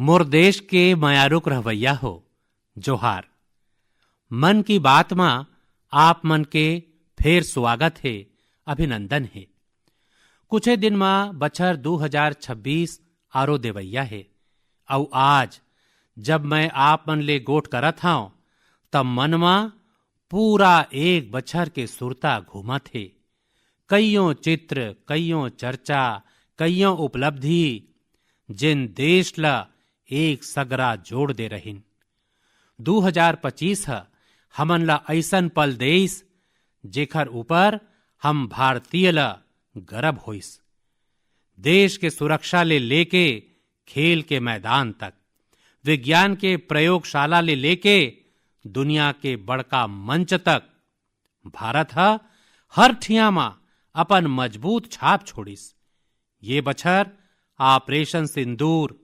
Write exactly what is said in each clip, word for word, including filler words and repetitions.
मोर देश के मयारुक रहवैया हो, जोहार। मन की बात मा आप मन के फेर स्वागत हे, अभिनंदन हे। कुछे दिन मा बछर दू हजार छब्बीस आरो देवैया हे, अउ आज जब मैं आप मन ले गोठ करत हंव, त मन मा पूरा एक बछर के सुरता घूमत हे। कइयों चित्र, कइयों चर्चा, कइयों उपलब्धि, जेन देश ला एक सगरा जोड़ दे रहिन। दू हजार पच्चीस ह हमन ला अइसन पल देइस, जेखर ऊपर हम भारतीय ला गर्व होइस। देश के सुरक्षा ले लेके खेल के मैदान तक, विज्ञान के प्रयोगशाला ले लेके दुनिया के बड़का मंच तक, भारत ह हर ठिया म अपन मजबूत छाप छोड़िस। ये बछर ऑपरेशन सिंदूर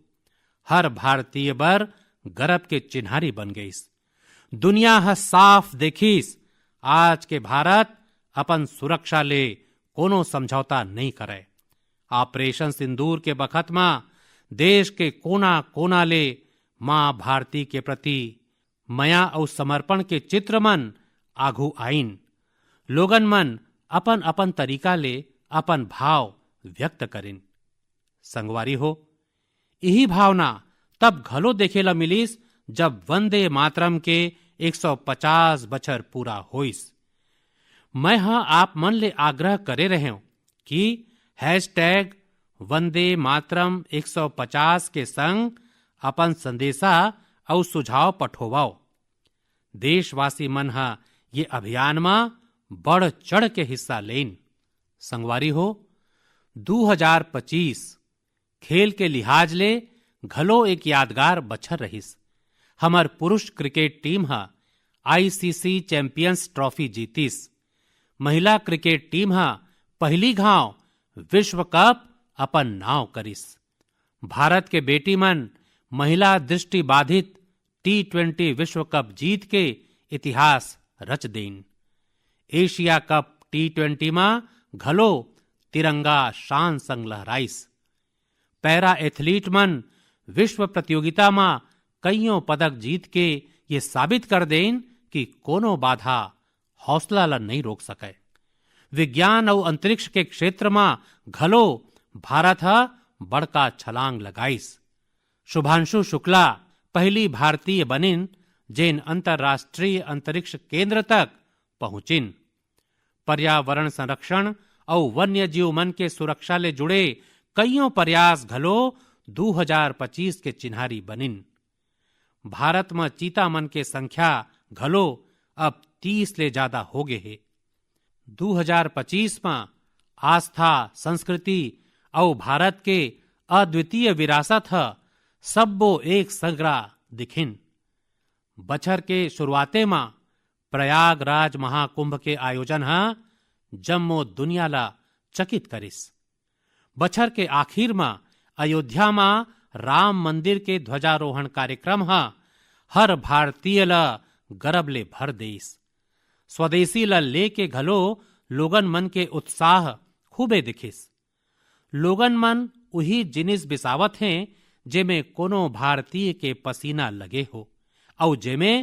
हर भारतीय बर गरब के चिन्हारी बन गइस। दुनिया ह साफ देखिस, आज के भारत अपन सुरक्षा ले कोनो समझौता नइ करय। ऑपरेशन सिंदूर के बखत म देश के कोना-कोना ले मां भारती के प्रति मया अउ समर्पण के चित्र मन आघू आइन। लोगन मन अपन-अपन तरीका ले अपन भाव व्यक्त करिन। संगवारी हो, इही भावना तब घलो देखे ला मिलिस, जब वंदे मातरम के एक सौ पचास बछर पूरा होइस। मैं ह आप मन ले आग्रह करे रहेंव कि हैशटैग वंदे मातरम एक सौ पचास के संग अपन संदेशा अउ सुझाव पठोवव। देशवासी मन ह ये अभियान म बढ़ चढ़ के हिस्सा लेन। संगवारी हो, दू हजार पच्चीस खेल के लिहाज ले घलो एक यादगार बछर रहिस। हमर पुरुष क्रिकेट टीम ह आईसीसी चैंपियंस ट्रॉफी जीतिस। महिला क्रिकेट टीम ह पहिली घांव विश्व कप अपन नांव करिस। भारत के बेटी मन महिला दृष्टिबाधित टी ट्वेंटी विश्व कप जीत के इतिहास रच देइन। एशिया कप टी ट्वेंटी म घलो तिरंगा शान संग लहराइस। पैरा एथलीट मन विश्व प्रतियोगिता म कइयों पदक जीत के ये साबित कर देइन कि कोनो बाधा हौसला ला नइ रोक सकय। विज्ञान अउ अंतरिक्ष के क्षेत्र म घलो भारत ह बड़का छलांग लगाइस। शुभांशु शुक्ला पहिली भारतीय बनिन, जेन अंतर्राष्ट्रीय अंतरिक्ष केंद्र तक पहुंचिन। पर्यावरण संरक्षण अउ वन्य जीव मन के सुरक्षा ले जुड़े कइयों प्रयास घलो दू हजार पच्चीस के चिन्हारी बनिन। भारत म चीता मन के संख्या घलो अब तीस ले जादा हो गे हे। दू हजार पच्चीस म आस्था, संस्कृति अउ भारत के अद्वितीय विरासत ह सब्बो एक संगरा दिखिन। बछर के शुरुआते म प्रयागराज महाकुंभ के आयोजन ह जम्मो दुनिया ला चकित करिस। बछर के आखिर म अयोध्या म राम मंदिर के ध्वजारोहण कार्यक्रम ह हर भारतीय ल गरब ले भर देइस। स्वदेशी ल लेके घलो लोगन मन के उत्साह खूबे दिखिस। लोगन मन उही जिनिस बिसावत हें, जेमे कोनो भारतीय के पसीना लगे हो, अउ जेमे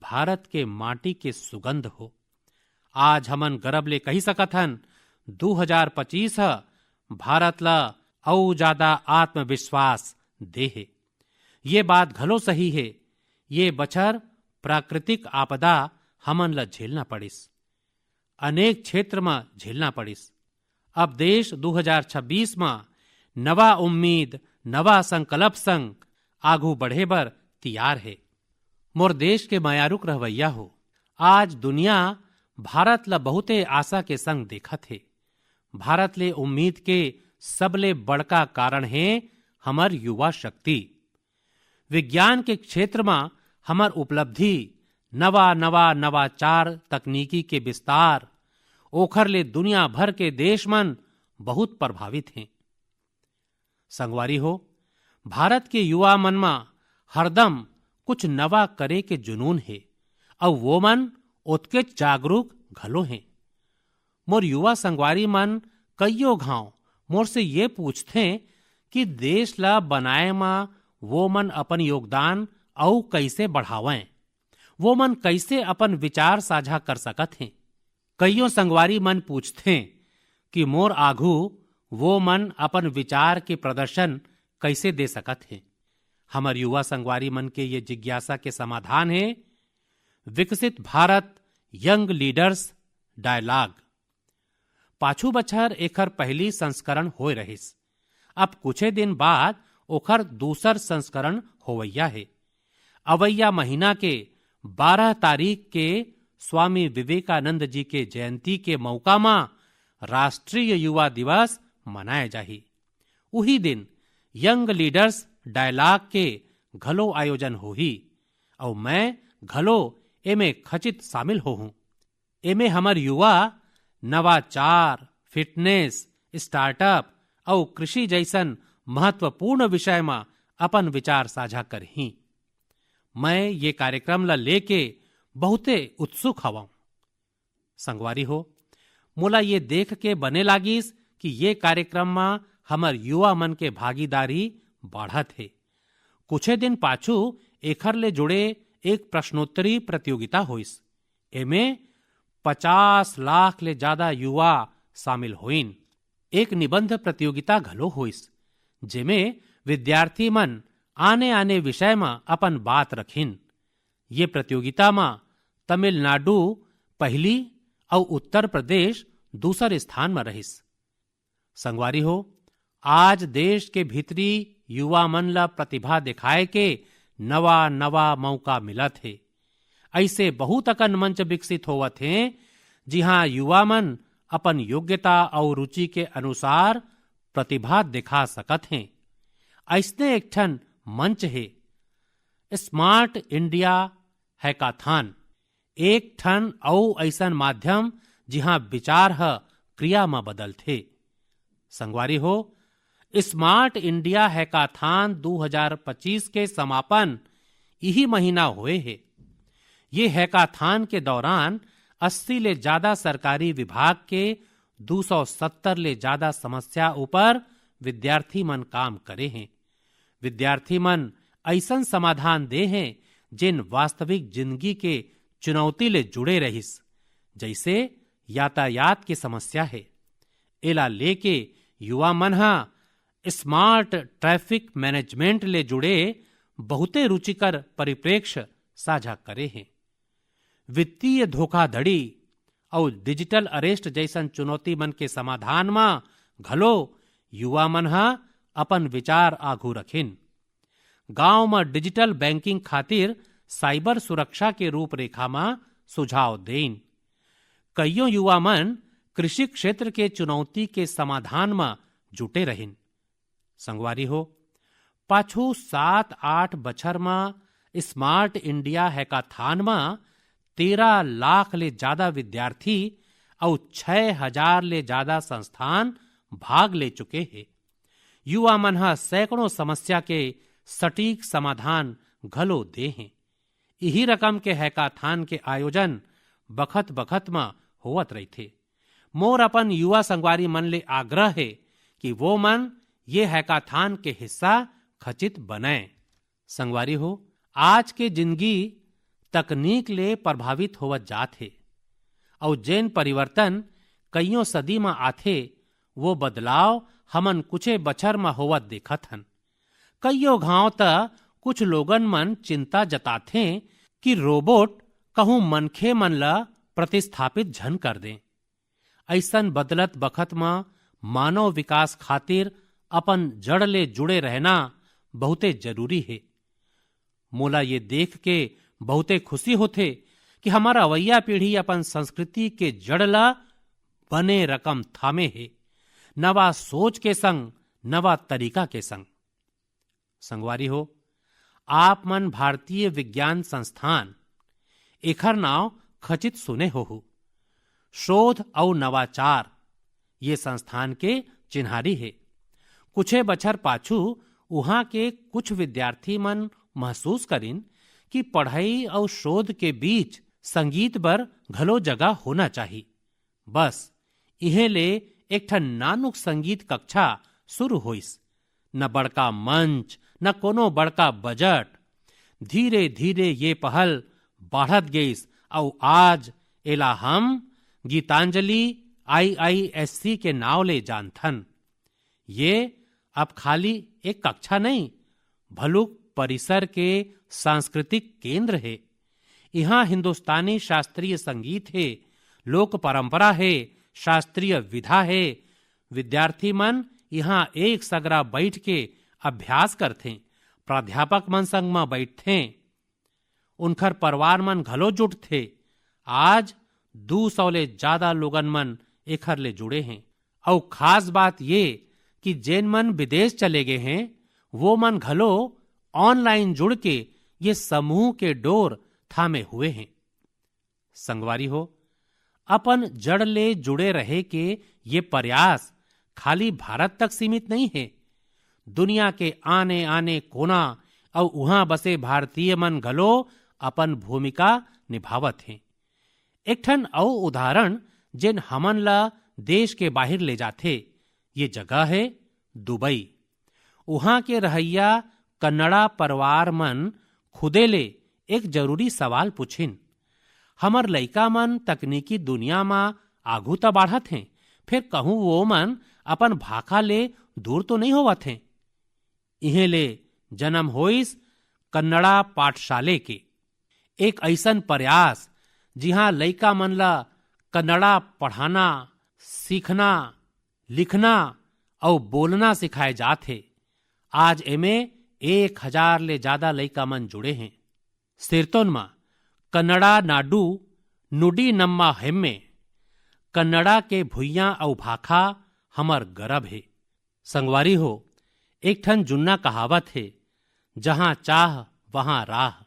भारत के माटी के सुगंध हो। आज हमन गरब ले कहि सकत हन, दू हजार पच्चीस ह भारत ल अउ जादा आत्मविश्वास दे हे। ये बात घलो सही हे, ये बछर प्राकृतिक आपदा हमन ल झेलना पड़िस, अनेक क्षेत्र म झेलना पड़िस। अब देश दू हजार छब्बीस म नवा उम्मीद, नवा संकल्प संग आघू बढ़े बर तियार हे। मोर देश के मयारुक रहवैया हो, आज दुनिया भारत ल बहुते आशा के संग देखत हे। भारत ले उम्मीद के सबले बड़का कारण हे हमर युवा शक्ति। विज्ञान के क्षेत्र म हमर उपलब्धि, नवा-नवा नवाचार तकनीकी के विस्तार, ओखर ले दुनिया भर के देश मन बहुत प्रभावित हें। संगवारी हो, भारत के युवा मन म हरदम कुछ नवा करे के जुनून हे, अउ वो मन ओतकेच जागरूक घलो हें। मोर युवा संगवारी मन कइयो घांव मोर से ये पूछथें कि देश ला बनाए म वो मन अपन योगदान अउ कइसे बढ़ावंय, वो मन कइसे अपन विचार साझा कर सकत हें। कइयो संगवारी मन पूछथें कि मोर आघू वो मन अपन विचार के प्रदर्शन कइसे दे सकत हें। हमर युवा संगवारी मन के ये जिज्ञासा के समाधान हे विकसित भारत यंग लीडर्स डायलॉग। पाछू बछर एखर पहली संस्करण होय रहिस। अब कुछे दिन बाद ओखर दूसर संस्करण होवइया हे। अवइया महीना के बारह तारीख के स्वामी विवेकानंद जी के जयंती के मौका म राष्ट्रीय युवा दिवस मनाए जाही। उही दिन यंग लीडर्स डायलॉग के घलो आयोजन होही, अउ मैं घलो एमे खचित शामिल होहूं। एमे हमर युवा नवाचार, फिटनेस, स्टार्टअप अउ कृषि जइसन महत्वपूर्ण विषय म अपन विचार साझा करहीं। मैं ये कार्यक्रम ल लेके बहुते उत्सुक हवं। संगवारी हो, मोला ये देख के बने लागिस कि ये कार्यक्रम म हमर युवा मन के भागीदारी बाढ़त हे। कुछे दिन पाछू एखर ले जुड़े एक प्रश्नोत्तरी प्रतियोगिता होइस। एमे पचास लाख ले जादा युवा शामिल होइन। एक निबंध प्रतियोगिता घलो होइस, जेमे विद्यार्थी मन आने-आने विषय म अपन बात रखिन। ये प्रतियोगिता म तमिलनाडु पहली अउ उत्तर प्रदेश दूसर स्थान म रहिस। संगवारी हो, आज देश के भीतरी युवा मन ला प्रतिभा दिखाए के नवा-नवा मौका मिलत हे। अइसे बहुत अकन मंच विकसित होवत हें, जिहां युवा मन अपन योग्यता अउ रुचि के अनुसार प्रतिभा दिखा सकत हें। अइसने एक ठन मंच हे स्मार्ट इंडिया हैकाथॉन, एक ठन अउ अइसन माध्यम, जिहां विचार ह क्रिया म बदलथे। संगवारी हो, स्मार्ट इंडिया हैकाथॉन दू हजार पच्चीस के समापन इही महीना होए हे। ये हैकाथॉन के दौरान अस्सी ले जादा सरकारी विभाग के दू सौ सत्तर ले जादा समस्या ऊपर विद्यार्थी मन काम करे हें। विद्यार्थी मन अइसन समाधान दे हें, जेन वास्तविक जिंदगी के चुनौती ले जुड़े रहिस, जइसे यातायात के समस्या हे। एला लेके युवा मन ह स्मार्ट ट्रैफिक मैनेजमेंट ले जुड़े बहुते रुचिकर परिप्रेक्ष्य साझा करे हें। वित्तीय धोखाधड़ी अउ डिजिटल अरेस्ट जइसन चुनौती मन के समाधान म घलो युवा मन ह अपन विचार आघू रखिन। गांव म डिजिटल बैंकिंग खातिर साइबर सुरक्षा के रूपरेखा म सुझाव देइन। कइयों युवा मन कृषि क्षेत्र के चुनौती के समाधान म जुटे रहिन। संगवारी हो, पाछू सात आठ बछर म स्मार्ट इंडिया हैकाथॉन म तेरह लाख ले जादा विद्यार्थी अउ छह हजार ले जादा संस्थान भाग ले चुके हे। युवा मन ह सैकड़ों समस्या के सटीक समाधान घलो दे हें। इही रकम के हैकाथॉन के आयोजन बखत-बखत म होवत रहिथे। मोर अपन युवा संगवारी मन ले आग्रह हे कि वो मन ये हैकाथॉन के हिस्सा खचित बनय। संगवारी हो, आज के जिंदगी तकनीक ले प्रभावित होवत जात हे, अउ जेन परिवर्तन कइयों सदी म आथे, वो बदलाव हमन कुछे बछर म होवत देखत हन। कइयो घांव त कुछ लोगन मन चिंता जताथें कि रोबोट कहूं मनखे मन ल प्रतिस्थापित झन कर दें। अइसन बदलत बखत म मानव विकास खातिर अपन जड़ ले जुड़े रहना बहुते जरूरी हे। मोला ये देख के बहुते खुशी होथे कि हमर अवइया पीढ़ी अपन संस्कृति के जड़ ला बने रकम थामे हे, नवा सोच के संग, नवा तरीका के संग। संगवारी हो, आप मन भारतीय विज्ञान संस्थान, एखर नाव खचित सुने होहू, शोध अउ नवाचार ये संस्थान के चिन्हारी हे। कुछे बछर पाछू उहाँ के कुछ विद्यार्थी मन महसूस करिन कि पढ़ई अउ शोध के बीच संगीत बर घलो जगह होना चाही। बस, इहें ले एक ठन नानुक संगीत कक्षा शुरू होइस। न बड़का मंच, न कोनो बड़का बजट। धीरे-धीरे ये पहल बाढ़त गईस अउ आज एला हम गीतांजलि आईआईएससी के नाव ले जानथन। ये अब खाली एक कक्षा नहीं, भलुक परिसर के सांस्कृतिक केंद्र हे। इहाँ हिंदुस्तानी शास्त्रीय संगीत हे, लोक परंपरा हे, शास्त्रीय विधा हे। विद्यार्थी मन इहाँ एक सगरा बैठ के अभ्यास करथें, प्राध्यापक मन संग म बैठथें। उनखर परिवार मन घलो जुटथे। आज दू सौ ले जादा लोगन मन एखर ले जुड़े हें। अउ खास बात ये कि जेन मन विदेश चले गे हें, वो मन घलो online जुड़ के ये समूह के डोर थामे हुए हें। संगवारी हो, अपन जड़ ले जुड़े रहे के ये प्रयास खाली भारत तक सीमित नहीं हे। दुनिया के आने-आने कोना अउ उहाँ बसे भारतीय मन घलो अपन भूमिका निभावत हें। एक ठन अउ उदाहरण, जेन हमन ला देश के बाहिर ले जाथे, ये जगह हे दुबई। उहाँ के रहइया कन्नड़ा परिवार मन खुदे ले एक जरूरी सवाल पूछिन, "हमर लइका मन तकनीकी दुनिया म आगू त बाढ़त हें, फेर कहूँ वो मन अपन भाखा ले दूर तो नहीं होवत हें?" इहें ले जन्म होइस कन्नड़ा पाठशाले के, एक अइसन प्रयास, जिहाँ लइका मन ला कन्नड़ा पढ़ाना, सीखना, लिखना अउ बोलना सिखाए जात हे। आज एमे एक हजार ले जादा लइका मन जुड़े हें। सिरतोन म कन्नड़ा नाडु नुडी नम्मा हेम्मे, कन्नड़ा के भुइयां अउ भाखा हमर गरब हे। संगवारी हो, एक ठन जुन्ना कहावत हे, "जहां चाह वहां राह।"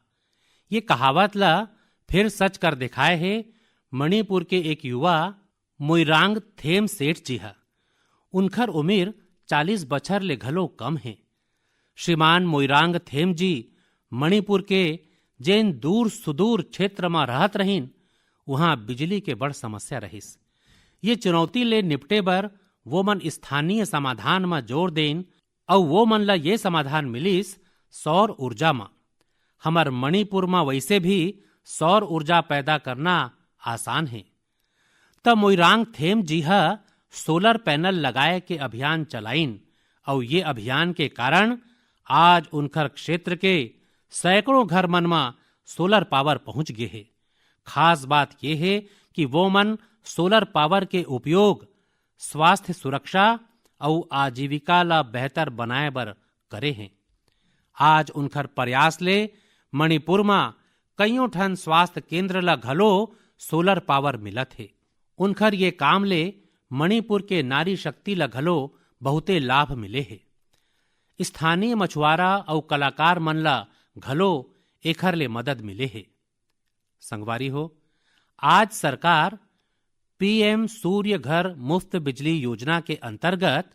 ये कहावत ला फिर सच कर दिखाए हे मणिपुर के एक युवा मोइरांग थेम सेठ जी ह। उनखर उमिर चालीस बछर ले घलो कम हे। श्रीमान मोइरांग थेम जी मणिपुर के जेन दूर सुदूर क्षेत्र म रहत रहिन, उहाँ बिजली के बड़ समस्या रहिस। ये चुनौती ले निपटे बर वो मन स्थानीय समाधान म जोर देन अउ वो मन ला ये समाधान मिलिस सौर ऊर्जा म। हमर मणिपुर म वैसे भी सौर ऊर्जा पैदा करना आसान हे। त मोइरांग थेम जी ह सोलर पैनल लगाए के अभियान चलाइन अउ ये अभियान के कारण आज उनखर क्षेत्र के सैकड़ों घर मन म सोलर पावर पहुंच गे हे। खास बात ये हे कि वो मन सोलर पावर के उपयोग स्वास्थ्य सुरक्षा अउ आजीविका ला बेहतर बनाए बर करे हें। आज उनखर प्रयास ले मणिपुर म कइयों ठन स्वास्थ्य केंद्र ला घलो सोलर पावर मिलत हे। उनखर ये काम ले मणिपुर के नारी शक्ति ला घलो बहुते लाभ मिले हे। स्थानीय मछुआरा अउ कलाकार मन ला घलो एखर ले मदद मिले हे। संगवारी हो, आज सरकार पीएम सूर्य घर मुफ्त बिजली योजना के अंतर्गत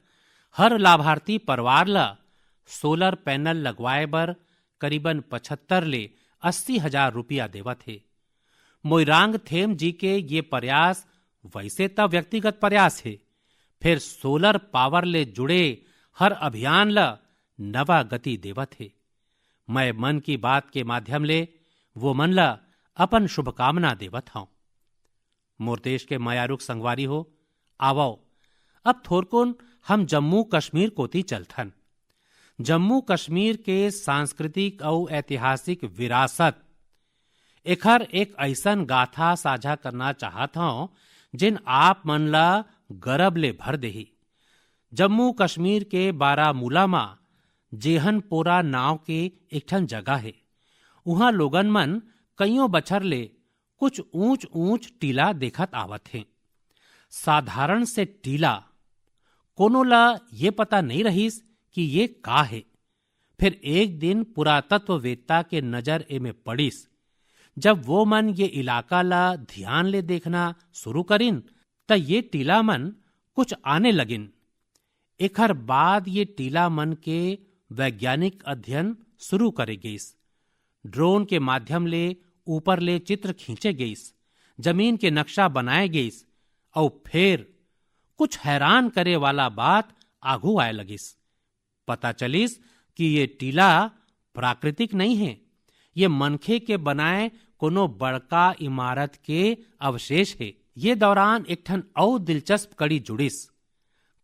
हर लाभार्थी परिवार ला सोलर पैनल लगवाए बर करीबन पचहत्तर ले अस्सी हजार रुपया देवत हे। मोइरांग थेम जी के ये प्रयास वैसे त व्यक्तिगत प्रयास हे, फिर सोलर पावर ले जुड़े हर अभियान ला नवा गति देवत हे। मैं मन की बात के माध्यम ले वो मन ला अपन शुभकामना देवत हौं। मोर देश के मयारुक संगवारी हो, आवव, अब थोरकुन हम जम्मू कश्मीर कोति चलथन। जम्मू कश्मीर के सांस्कृतिक अउ ऐतिहासिक विरासत, एखर एक अइसन गाथा साझा करना चाहत हौं, जेन आप मन ला गरब ले भर देही। जम्मू कश्मीर के बारामूला म जेहनपोरा नाव के एक ठन जगह हे। उहाँ लोगन मन कइयों बछर ले कुछ ऊंच-ऊंच टीला देखत आवत हें। साधारण से टीला, कोनो ला ये पता नइ रहिस कि ये का हे। फिर एक दिन पुरातत्ववेत्ता के नजर एमे पड़िस। जब वो मन ये इलाका ला ध्यान ले देखना शुरू करिन, त ये टीला मन कुछ आने लगिन। एखर बाद ये टीला मन के वैज्ञानिक अध्ययन शुरू करे गइस। ड्रोन के माध्यम ले ऊपर ले चित्र खींचे गइस, जमीन के नक्शा बनाए गइस, अउ फेर कुछ हैरान करे वाला बात आघू आए लगिस। पता चलिस कि ये टीला प्राकृतिक नइ हे, ये मनखे के बनाए कोनो बड़का इमारत के अवशेष हे। ये दौरान एक ठन अउ दिलचस्प कड़ी जुड़िस।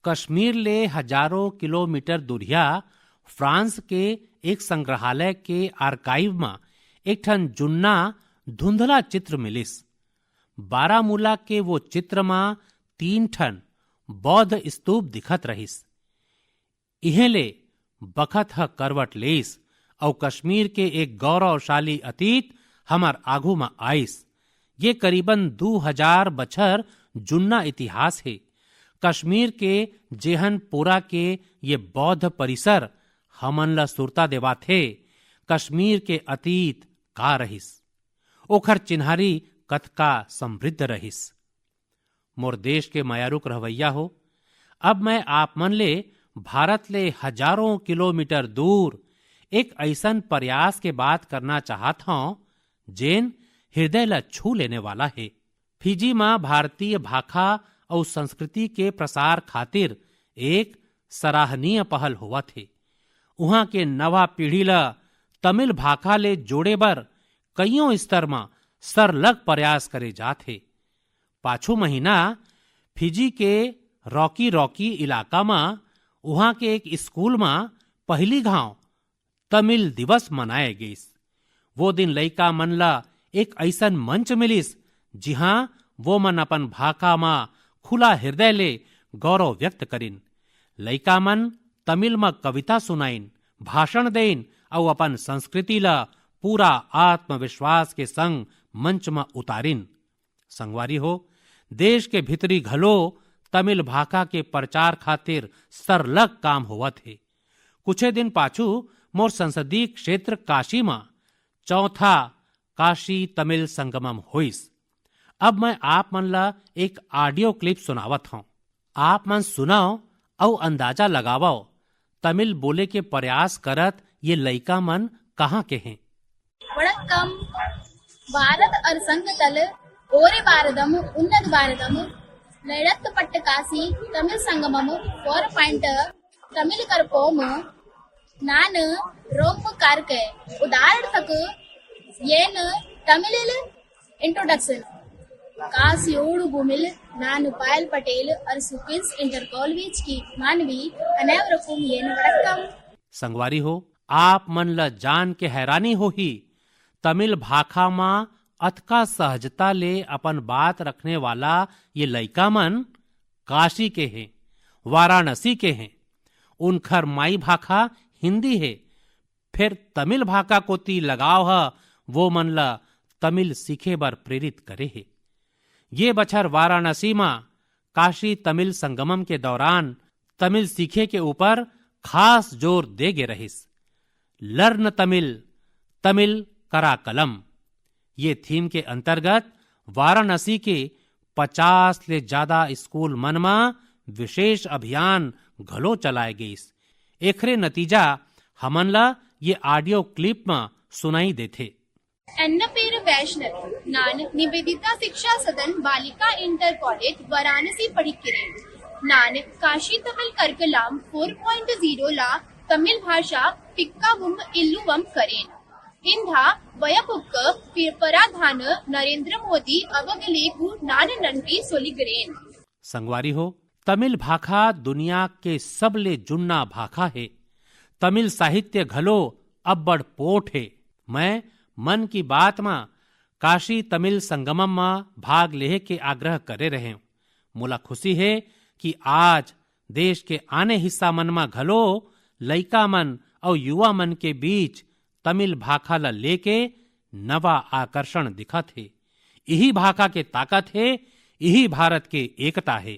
कश्मीर ले हजारों किलोमीटर दूरिहा फ्रांस के एक संग्रहालय के आर्काइव म एक ठन जुन्ना धुंधला चित्र मिलिस। बारामूला के वो चित्र म तीन ठन बौद्ध स्तूप दिखत रहिस। इहें ले बखत ह करवट लेइस अउ कश्मीर के एक गौरवशाली अतीत हमर आघू म आइस। ये करीबन दू हजार बछर जुन्ना इतिहास हे। कश्मीर के जेहनपोरा के ये बौद्ध परिसर हमन ल सुरता देवाथे, कश्मीर के अतीत का रहिस, ओखर चिन्हारी कतका समृद्ध रहिस। मोर देश के मयारुक रहवैया हो, अब मैं आप मन ले भारत ले हजारों किलोमीटर दूर एक अइसन प्रयास के बात करना चाहत हौं, जेन हृदय ला छू लेने वाला हे। फिजी म भारतीय भाखा अउ संस्कृति के प्रसार खातिर एक सराहनीय पहल होवत हे। उहाँ के नवा पीढ़ी ला तमिल भाखा ले जोड़े बर कइयों स्तर म सरलग प्रयास करे जात हे। पाछू महीना फिजी के रॉकी रॉकी इलाका म उहाँ के एक स्कूल म पहिली घांव तमिल दिवस मनाए गइस। वो दिन लइका मन ला एक अइसन मंच मिलिस, जिहां वो मन अपन भाखा म खुला हृदय ले गौरव व्यक्त करिन। लइका मन तमिल म कविता सुनाइन, भाषण देइन अउ अपन संस्कृति ला पूरा आत्मविश्वास के संग मंच म उतारिन। संगवारी हो, देश के भीतरी घलो तमिल भाखा के प्रचार खातिर सरलग काम होवत हे। कुछे दिन पाछू मोर संसदीय क्षेत्र काशी म चौथा काशी तमिल संगमम होइस। अब मैं आप मन ला एक ऑडियो क्लिप सुनावत हौं। आप मन सुनव अउ अंदाजा लगावव, तमिल बोले के प्रयास करत ये लइका मन कहाँ के हें। வணக்கம். பாரத அரசாங்கத்தால் ஓரே பாரதம் உன்னத பாரதம், லெடத்து பட்டு காசி, தமிழ் சங்கமம், ஃபோர் பாயிண்ட், தமிழ் கருப்போம். நான் ரோம் கார்க்கு உதாரணத்துக்கு ஏன் தமிழில் இன்ட்ரோடக்ஷன். காசியோடு பூமியில் நான் பாயல் பட்டேல், और सुकिल्स इंटर कॉलेज की मानवी अनेवरकुम येन वड़कम. संगवारी हो, आप मन ल जान के हैरानी होही, तमिल भाखा म अतका सहजता ले अपन बात रखने वाला ये लइका मन काशी के हें, वाराणसी के हें। उनखर माई भाखा हिंदी हे, फेर तमिल भाखा कोति लगाव ह वो मन ल तमिल सीखे बर प्रेरित करे हे। ये बछर वाराणसी म काशी तमिल संगमम के दौरान तमिल सीखे के ऊपर खास जोर दे गे रहिस। लर्न तमिल, तमिल करा कलम। ये थीम के अंतर्गत वाराणसी के पचास ले ज्यादा स्कूल मन म विशेष अभियान घलो चलाए गइस। एखरे नतीजा हमन ला ये ऑडियो क्लिप म सुनाई देथे। एन्न पेर वैष्णव. நான் நிவேதிதா சிக்ஷா சதன் பாலிகா இன்டர் காலேஜ் வாராணசி படிக்கிறேன். நான் காஷி தமிழ் கற்கலாம் ஃபோர் பாயிண்ட் ஜீரோ ला तमिल भाषा पिक्कावुम इल्लुवम करेन. इंधा वयपुक्क पिरपराधान नरेंद्र मोदी अवगलेगु नान नंटी सोलिगरेन. संगवारी हो, तमिल भाखा दुनिया के सबले जुन्ना भाखा हे। तमिल साहित्य घलो अब्बड़ पोठ हे। मैं मन की बात म काशी तमिल संगमम म भाग लेहे के आग्रह करे रहेंव। मोला खुशी हे कि आज देश के आने हिस्सा मन म घलो लइका मन अउ युवा मन के बीच तमिल भाखा ल लेके नवा आकर्षण दिखत हे। इही भाखा के ताकत हे, इही भारत के एकता हे।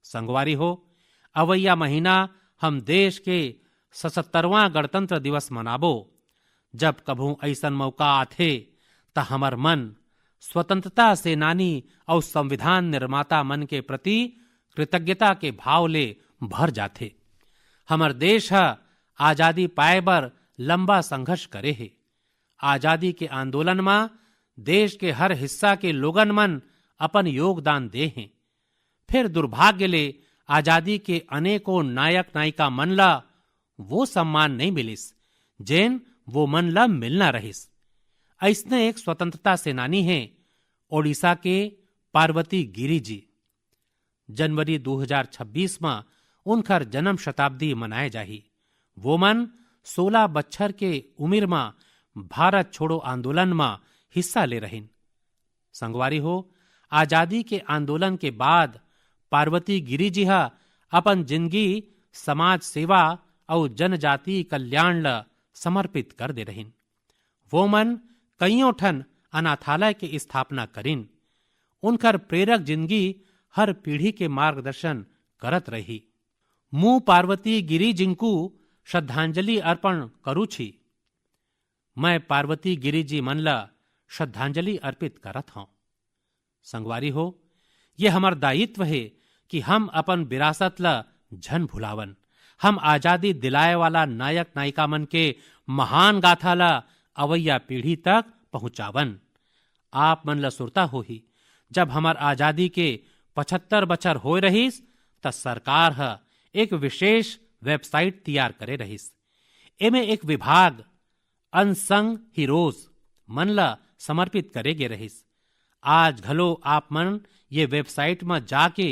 संगवारी हो, अवइया महीना हम देश के सतहत्तरवां गणतंत्र दिवस मनाबो। जब कभू अइसन मौका आथे, त हमर मन स्वतंत्रता सेनानी अउ संविधान निर्माता मन के प्रति कृतज्ञता के भाव ले भर जाथे। हमर देश ह आजादी पाए बर लंबा संघर्ष करे हे। आजादी के आंदोलन म देश के हर हिस्सा के लोगन मन अपन योगदान दे हें। फेर दुर्भाग्य ले आजादी के अनेकों नायक नायिका मन ला वो सम्मान नइ मिलिस, जेन वो मन ल मिलना रहिस। अइसने एक स्वतंत्रता सेनानी हे ओडिशा के पार्वती गिरी जी। जनवरी दू हजार छब्बीस म उनकर जन्म शताब्दी मनाए जाही। वो मन सोलह बच्छर के उमिर म भारत छोड़ो आंदोलन म हिस्सा ले रहिन। संगवारी हो, आजादी के आंदोलन के बाद पार्वती गिरी जी ह अपन जिंदगी समाज सेवा अउ जनजाति कल्याण ल समर्पित कर दे रहिन। वो मन कइयों ठन अनाथालय के स्थापना करिन। उनकर प्रेरक जिंदगी हर पीढ़ी के मार्गदर्शन करत रही। मुं पार्वती गिरी जिंकू श्रद्धांजलि अर्पण करू छी। मैं पार्वती गिरी जी मन ल श्रद्धांजलि अर्पित करत हौं। संगवारी हो, ये हमर दायित्व हे कि हम अपन विरासत ल झन भुलावन। हम आजादी दिलाए वाला नायक नायिका मन के महान गाथा ल अवइया पीढ़ी तक पहुंचावन। आप मन ल सुरता होही, जब हमर आजादी के पचहत्तर बछर होए रहिस, त सरकार ह एक विशेष वेबसाइट तियार करे रहिस। एमे एक विभाग अनसंग हीरोज मन ल समर्पित करे गे रहिस। आज घलो आप मन ये वेबसाइट म जाके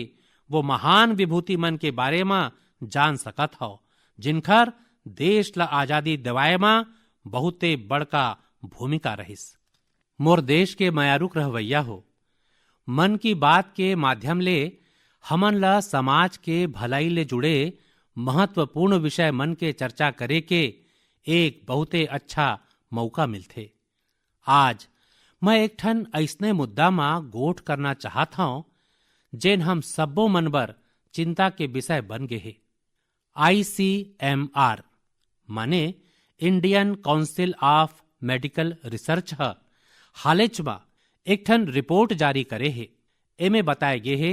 वो महान विभूति मन के बारे म जान सकत हव, जिनकर देश ल आजादी दिवाए म बहुते बड़का भूमिका रहिस। मोर देश के मयारुक रहवैया हो, मन की बात के माध्यम ले हमन ल समाज के भलाई ले जुड़े महत्वपूर्ण विषय मन के चर्चा करे के एक बहुते अच्छा मौका मिलथे। आज मैं एक ठन अइसने मुद्दा म गोठ करना चाहत हौं, जेन हम सब्बो मन बर चिंता के विषय बन गे हे। आईसीएमआर माने Indian council of medical research ह हालेच म एक ठन रिपोर्ट जारी करे हे। एमे बताए गे हे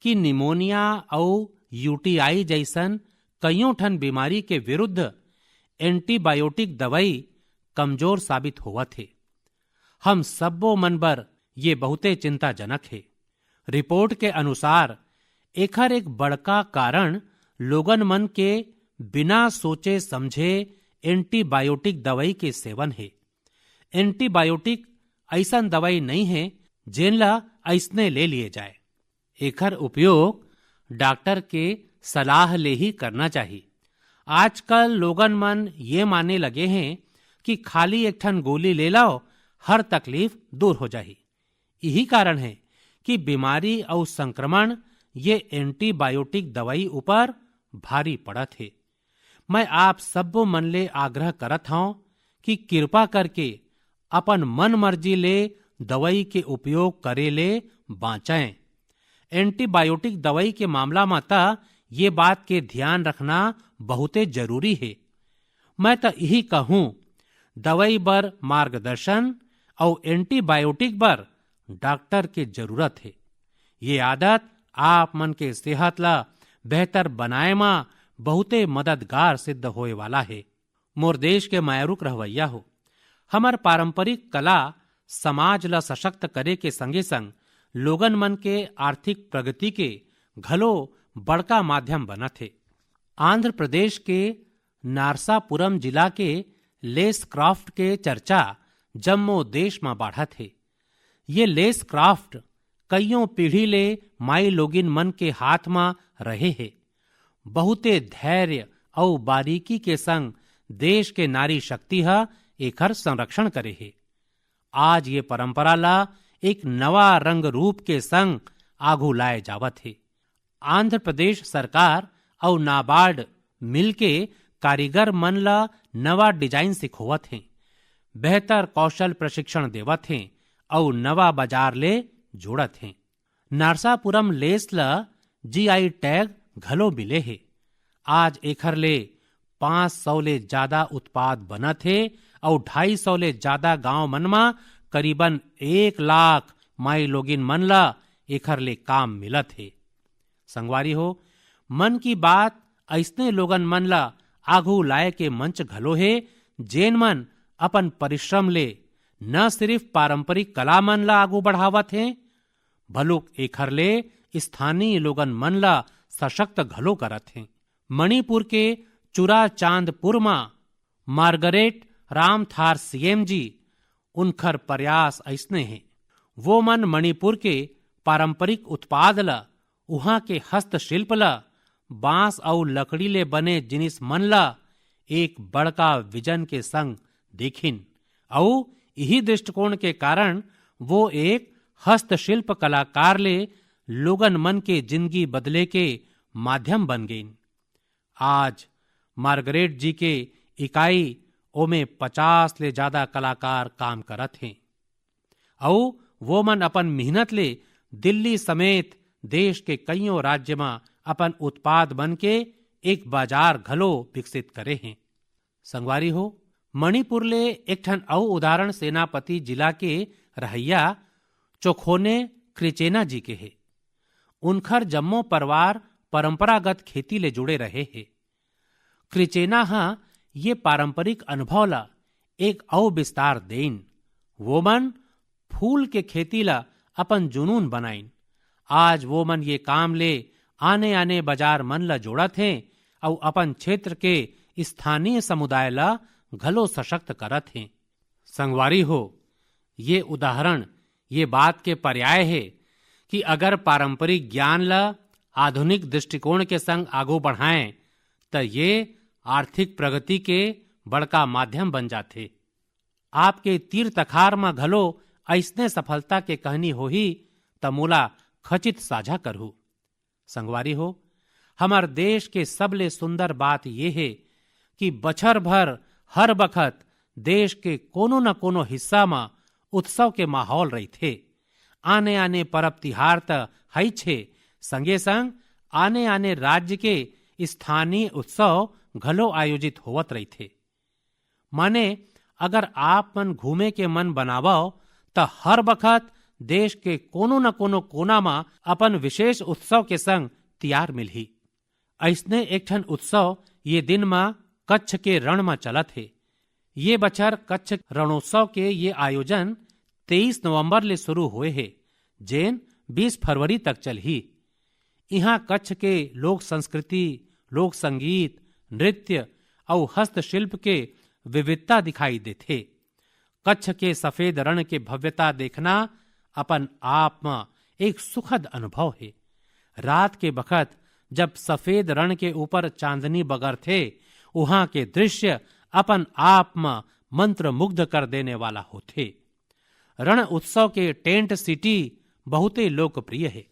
कि निमोनिया अउ यूटीआई जइसन कइयों ठन बीमारी के विरुद्ध एंटीबायोटिक दवाई कमजोर साबित होवत हे। हम सब्बो मन बर ये बहुते चिंताजनक हे। रिपोर्ट के अनुसार एखर एक बड़का कारण लोगन मन के बिना सोचे समझे एंटीबायोटिक दवाई के सेवन हे। एंटीबायोटिक अइसन दवाई नइ हे जेन ला अइसने ले लिए जाए। एखर उपयोग डॉक्टर के सलाह ले ही करना चाही। आजकल लोगन मन ये माने लगे हें कि खाली एक ठन गोली ले लव, हर तकलीफ दूर हो जाही। इही कारण हे कि बीमारी अउ संक्रमण ये एंटीबायोटिक दवाई ऊपर भारी पड़त हे। मैं आप सब्बो मन ले आग्रह करत हौं कि किरपा करके अपन मन मर्जी ले दवाई के उपयोग करे ले बांचें। एंटीबायोटिक दवाई के मामला म त ये बात के ध्यान रखना बहुते जरूरी हे। मैं त इही कहूं, दवाई बर मार्गदर्शन अउ एंटीबायोटिक बर डॉक्टर के जरूरत हे। ये आदत आप मन के सेहत ला बेहतर बनाए म बहुते मददगार सिद्ध होए वाला हे। मोर देश के मयारुक रहवैया हो, हमर पारंपरिक कला समाज ला सशक्त करे के संगे संग लोगन मन के आर्थिक प्रगति के घलो बड़का माध्यम बनत हे। आंध्र प्रदेश के नारसापुरम जिला के लेस क्राफ्ट के चर्चा जम्मो देश म बाढ़त हे। ये लेस क्राफ्ट कइयों पीढ़ी ले माई लोगिन मन के हाथ म रहे हे। बहुते धैर्य अउ बारीकी के संग देश के नारी शक्ति ह एखर संरक्षण करे हे। आज ये परंपरा ला एक नवा रंग रूप के संग आघू लाए जावत हे। आंध्र प्रदेश सरकार अउ नाबार्ड मिलके कारीगर मन ला नवा डिजाइन सिखोवत हें, बेहतर कौशल प्रशिक्षण देवत हें अउ नवा बाजार ले जोड़त हें। नारसापुरम लेस ला जीआई टैग घलो मिले हे। आज एखर ले पाँच सौ ले जादा उत्पाद बनत हे अउ ढाई सौ ले जादा गांव मन म करीबन एक लाख माई लोगिन मन ला एखर ले काम मिलत हे। संगवारी हो, मन की बात अइसने लोगन मन ला आघू लाए के मंच घलो हे, जेन मन अपन परिश्रम ले न सिरिफ पारंपरिक कला मन ला आघू बढ़ावत हें, बलुक एखर ले स्थानीय लोगन मन ला सशक्त घलो करत हें। मणिपुर के चुराचांदपुर म मार्गरेट रामथार सीएम जी, उनखर प्रयास अइसने हे। वो मन मणिपुर के पारंपरिक उत्पाद ल, उहाँ के हस्तशिल्प ल, बांस अउ लकड़ी ले बने जिनिस मन ल एक बड़का विजन के संग देखिन, अउ इही दृष्टिकोण के कारण वो एक हस्तशिल्प कलाकार ले लोगन मन के जिंदगी बदले के माध्यम बन गइन। आज मार्गरेट जी के इकाई, ओमे पचास ले जादा कलाकार काम करत हें, अउ वो मन अपन मेहनत ले दिल्ली समेत देश के कइयों राज्य म अपन उत्पाद मन के एक बाजार घलो विकसित करे हें। संगवारी हो, मणिपुर ले एक ठन अउ उदाहरण सेनापति जिला के रहइया चोखोने क्रिचेना जी के हे। उनखर जम्मो परिवार परंपरागत खेती ले जुड़े रहे हे। क्रिचेना ह ये पारंपरिक अनुभव ला एक अउ विस्तार देइन। वो मन फूल के खेती ला अपन जुनून बनाइन। आज वो मन ये काम ले आने-आने बाजार मन ला जोड़त हें अउ अपन क्षेत्र के स्थानीय समुदाय ला घलो सशक्त करत हें। संगवारी हो, ये उदाहरण ये बात के पर्याय हे कि अगर पारंपरिक ज्ञान ला आधुनिक दृष्टिकोण के संग आगू बढ़ाएं, त ये आर्थिक प्रगति के बड़का माध्यम बन जाथे। आपके तीर तखार म घलो अइसने सफलता के कहानी होही, त मोला खचित साझा करहू। संगवारी हो, हमर देश के सबले सुंदर बात ये हे कि बछर भर हर बखत देश के कोनो न कोनो हिस्सा म उत्सव के माहौल रहिथे। आने-आने परब तिहार त हइच हे, संगे-संग आने-आने राज्य के स्थानीय उत्सव घलो आयोजित होवत रहिथे। माने, अगर आप मन घूमे के मन बनावव, त हर बखत देश के कोनो न कोनो कोना म अपन विशेष उत्सव के संग तियार मिलही। अइसने एक ठन उत्सव ये दिन म कच्छ के रण म चलत हे। ये बछर कच्छ रणोत्सव के ये आयोजन तेईस नवंबर ले शुरू होए हे, जेन बीस फरवरी तक चलही। इहाँ कच्छ के लोक संस्कृति, लोक संगीत, नृत्य अउ हस्तशिल्प के विविधता दिखाई देथे। कच्छ के सफेद रण के भव्यता देखना अपन आप म एक सुखद अनुभव हे। रात के बखत जब सफेद रण के ऊपर चांदनी बगरथे, उहाँ के दृश्य अपन आप म मंत्रमुग्ध कर देने वाला होथे। रण उत्सव के टेंट सिटी बहुते लोकप्रिय हे।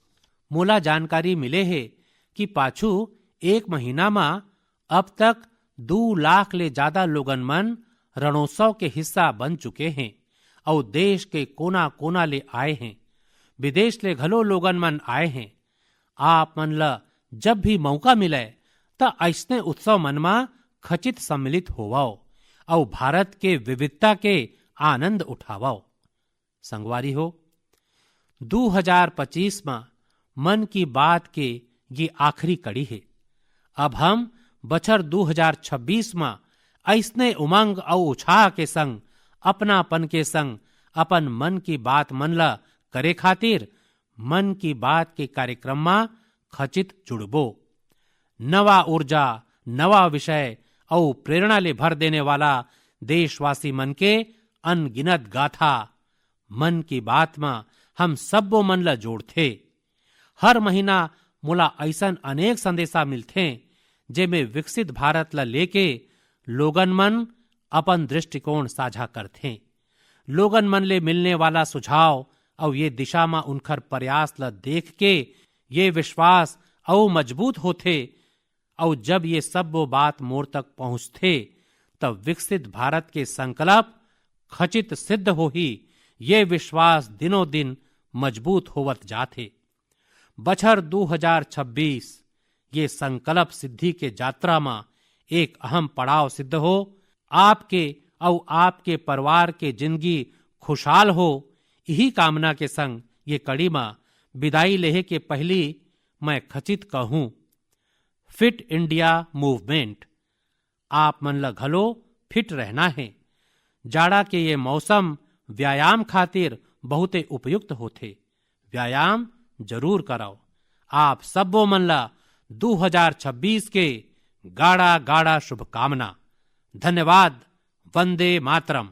मोला जानकारी मिले हे कि पाछू एक महीना म अब तक दू लाख ले जादा लोगन मन रणोत्सव के हिस्सा बन चुके हें अउ देश के कोना-कोना ले आए हें। विदेश ले घलो लोगन मन आए हें। आप मन ल जब भी मौका मिलय, त अइसने उत्सव मन म खचित सम्मिलित होवव अउ भारत के विविधता के आनंद उठावव। संगवारी हो, दू हजार पच्चीस म मन की बात के ये आखिरी कड़ी हे। अब हम बछर दू हजार छब्बीस म अइसने उमंग अउ उछाह के संग, अपनापन के संग अपन मन की बात मन ल करे खातिर मन की बात के कार्यक्रम म खचित जुड़बो। नवा ऊर्जा, नवा विषय अउ प्रेरणा ले भर देने वाला देशवासी मन के अनगिनत गाथा मन की बात म हम सब्बो मन ल जोड़थे। हर महीना मोला अइसन अनेक संदेशा मिलथे, जेमे विकसित भारत ल लेके लोगन मन अपन दृष्टिकोण साझा करथें। लोगन मन ले मिलने वाला सुझाव अउ ये दिशा म उनखर प्रयास ल देख के ये विश्वास अउ मजबूत होथे। अउ जब ये सब्बो बात मोर तक पहुंचथे, तब विकसित भारत के संकल्प खचित सिद्ध होही, ये विश्वास दिनों दिन मजबूत होवत जात हे। बछर दू हजार छब्बीस ये संकल्प सिद्धि के यात्रा म एक अहम पड़ाव सिद्ध हो। आपके अउ आपके परिवार के जिंदगी खुशहाल हो, इही कामना के संग ये कड़ी म बिदाई लेहे के पहिली मैं खचित कहूं, फिट इंडिया मूवमेंट। आप मन ल घलो फिट रहना हे। जाड़ा के ये मौसम व्यायाम खातिर बहुते उपयुक्त होथे। व्यायाम जरूर करव। आप सब्बो मन ल दू हजार छब्बीस के गाड़ा गाड़ा शुभकामना। धन्यवाद। वंदे मातरम।